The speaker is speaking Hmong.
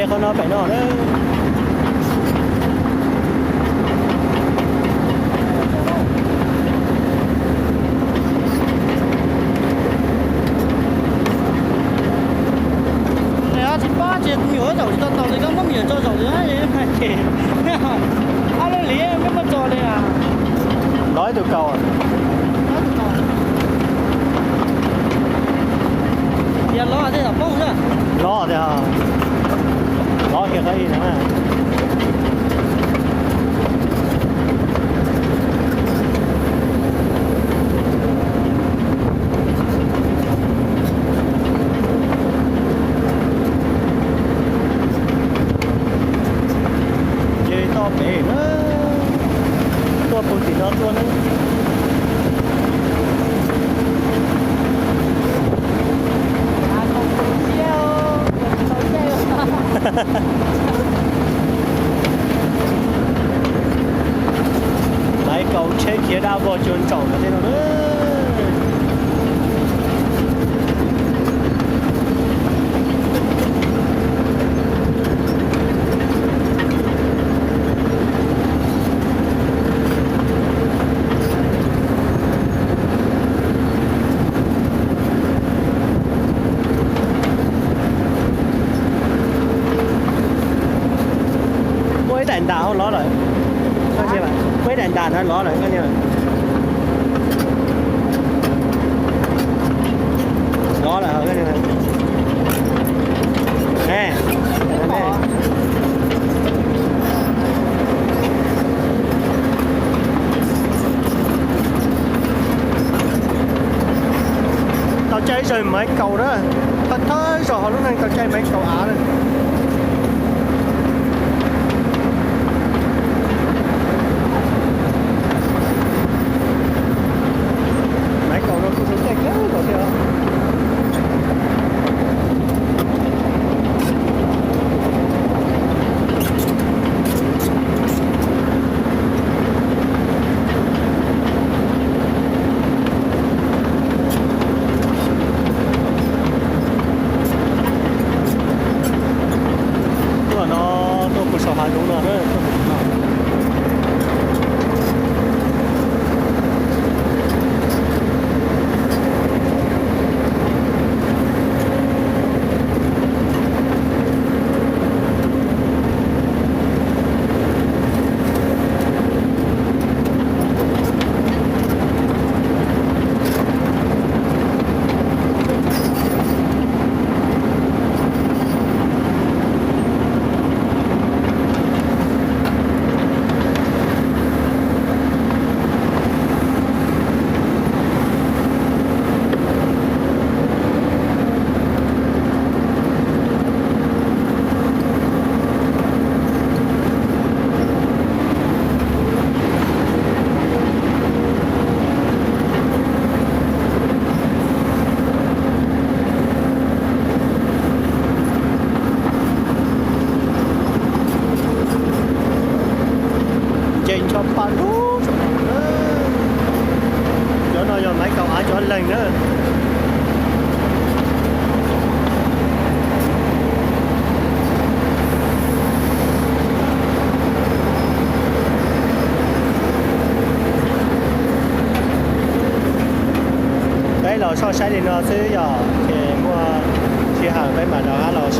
Qhov no pem no na. Tsis pab ces kuv nyuam zaum tsis tau tau li, koj muab me nyuam tso zaum li, ces ob lub liv mej muab tso li. Lov ib tug kaus. Yog lov tej zaum poob na. Lov tias, lov kiag qhov ib no. Ces toj pem na, tuaj puag tim no tuaj na. Maiv Kaus tsheb khiav dab vog cuag ntsaum no thiab no. Muaj ib daim ntas hauv lov lawm. Muaj ib daim ntas no lov lawm. Lov lawm. Tau caij ib zaug Maiv Kaus na, thawj thawj zaug hauv lub neej tau caij Maiv Kaus av na. Maiv Kaus no kuj tau caij kawg nkaus thiab. Tuaj no, tuaj puag saum hav zoov no na. Nce ncho pa lub. Cov no yog Maiv Kaus av cov leeg na. Peb los soj saib li no xwb yog ces muaj sij hawm peb mam rov qab los